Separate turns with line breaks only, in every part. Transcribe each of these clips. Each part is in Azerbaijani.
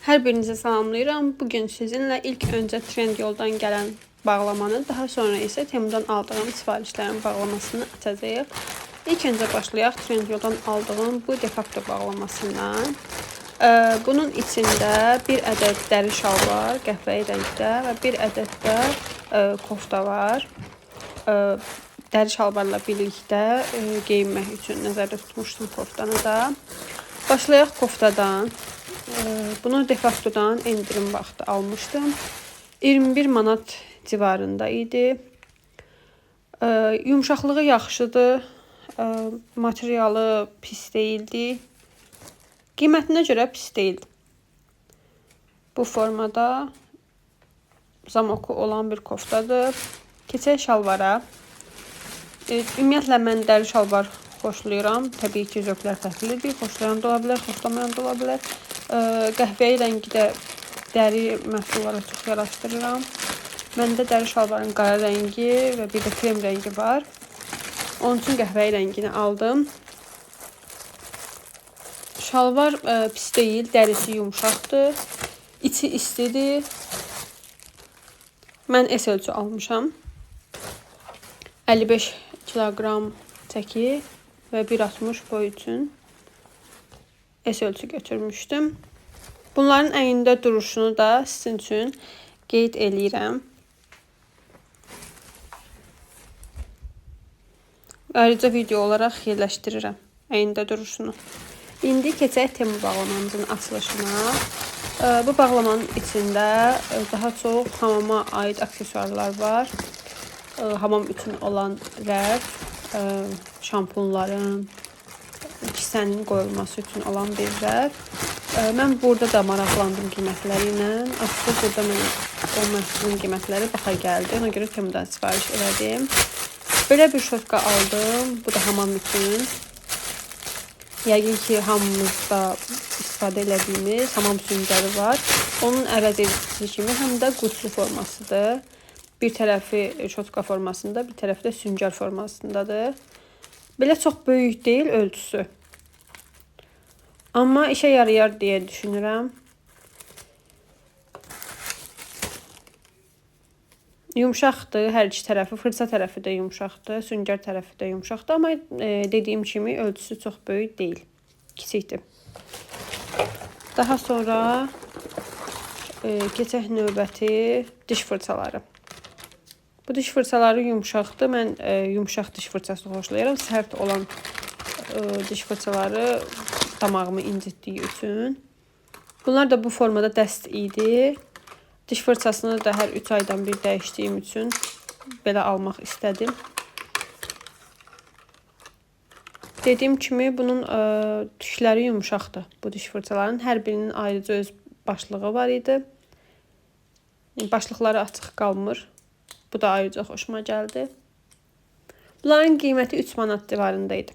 Hər birinizi salamlayıram. Bugün sizinlə ilk öncə Trendyoldan gələn bağlamanı, daha sonra isə Temudan aldığım sifarişlərin bağlamasını açacağıq. İlk öncə başlayaq Trendyoldan aldığım bu defakto bağlamasından. Bunun içində bir ədəd dəri şalvar qəhvəyi rəngdə və bir ədəd də kofta var. Dəri şalvarla birlikdə geyinmək üçün nəzərdə tutmuşdum koftanı da. Başlayaq koftadan. Bunu Defaktodan endirim vaxtı almışdım. 21 manat civarında idi. Yumşaqlığı yaxşıdır. Materialı pis deyildi. Qiymətinə görə pis deyildi. Bu formada zamoku olan bir koftadır. Keçək şalvara. Ümumiyyətlə mən dəri şalvar xoşlayıram. Təbii ki, zövqlər fərqlidir. Xoşlayan da ola bilər, xoşlamayan da ola bilər. Qəhvəyi rəngi də dəri məhsullara çox yaraşdırıram. Məndə dəri şalvarın qara rəngi və bir də krem rəngi var. Onun üçün qəhvəyi rəngini aldım. Şalvar pis deyil, dərisi yumşaqdır. İçi istidir. Mən S ölçü almışam. 55 kiloqram çəki və 1,60 boy üçün S ölçü götürmüşdüm. Bunların əynində duruşunu da sizin üçün qeyd eləyirəm. Ayrıca video olaraq yerləşdirirəm əynində duruşunu. İndi keçək Temu bağlamamızın açılışına. Bu bağlamanın içində daha çox hamama aid aksesuarlar var. Hamam üçün olan rəf, şampunların, kisənin qoyulması üçün olan bir rəf. Mən burada da maraqlandım qiymətləri ilə. Axı burada mənə o məhsulun qiymətləri baha gəldi. Ona görə Temudan sifariş elədim. Belə bir şotka aldım. Bu da hamam üçün. Yəqin ki, hamımızda istifadə elədiyimiz hamam süngəri var. Onun əvəz edicisi kimi həm də qutlu formasıdır. Bir tərəfi şotka formasında, bir tərəfi də süngər formasındadır. Belə çox böyük deyil ölçüsü. Amma işə yarayar deyə düşünürəm. Yumşaqdır hər iki tərəfi, fırça tərəfi də yumşaqdır, süngər tərəfi də yumşaqdır, amma dediyim kimi ölçüsü çox böyük deyil, kiçikdir. Daha sonra keçək növbəti diş fırçaları. Bu diş fırçaları yumşaqdır. Mən yumşaq diş fırçası xoşlayıram. Sərt olan diş fırçaları damağımı incitdiyi üçün. Bunlar da bu formada dəst idi. Diş fırçasını da hər 3 aydan bir dəyişdiyim üçün belə almaq istədim. Dediyim kimi bunun tükləri yumşaqdır. Bu diş fırçalarının hər birinin ayrıca öz başlığı var idi. Başlıqları açıq qalmır. Bu da ayrıca xoşuma gəldi. Bunların qiyməti 3 manat civarında idi.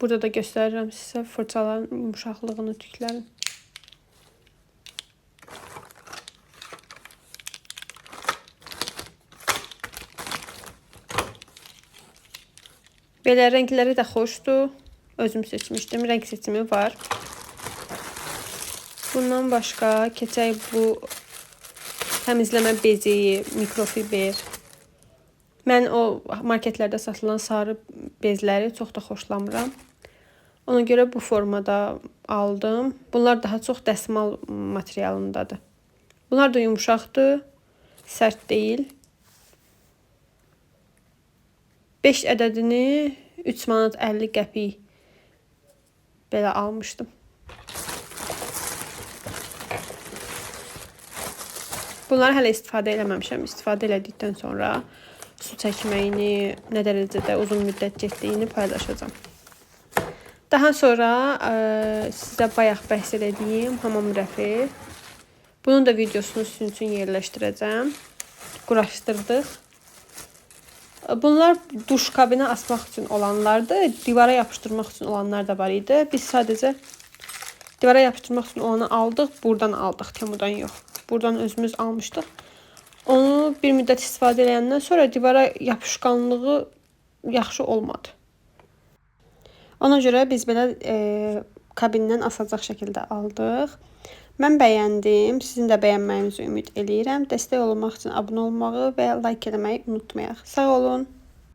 Burada da göstərirəm sizə fırçaların yumşaqlığını, tüklərin. Belə rəngləri də xoşdur. Özüm seçmişdim. Rəng seçimi var. Bundan başqa keçək bu təmizləmə bezi, mikrofiber. Mən o marketlərdə satılan sarı bezləri çox da xoşlamıram. Ona görə bu formada aldım. Bunlar daha çox dəsmal materialındadır. Bunlar da yumşaqdır, sərt deyil. 5 ədədini 3 manat 50 qəpik belə almışdım. Bunları hələ istifadə eləməmişəm. İstifadə elədikdən sonra su çəkməyini, nə dərəcədə uzun müddət getdiyini paylaşacağam. Daha sonra sizə bayaq bəhs elədiyim hamam rəfi. Bunun da videosunu sizin üçün yerləşdirəcəm. Quraşdırdıq. Bunlar duş kabinə asmaq üçün olanlardır. Divara yapışdırmaq üçün olanlar da var idi. Biz sadəcə divara yapışdırmaq üçün olanı aldıq. Buradan aldıq, Temudan yox. Buradan özümüz almışdıq. Onu bir müddət istifadə eləyəndən sonra divara yapışqanlığı yaxşı olmadı. Ona görə biz belə Kabindən asacaq şəkildə aldıq. Mən bəyəndim. Sizin də bəyənməyinizi ümid eləyirəm. Dəstək olmaq üçün abunə olmağı və like eləməyi unutmayaq. Sağ olun.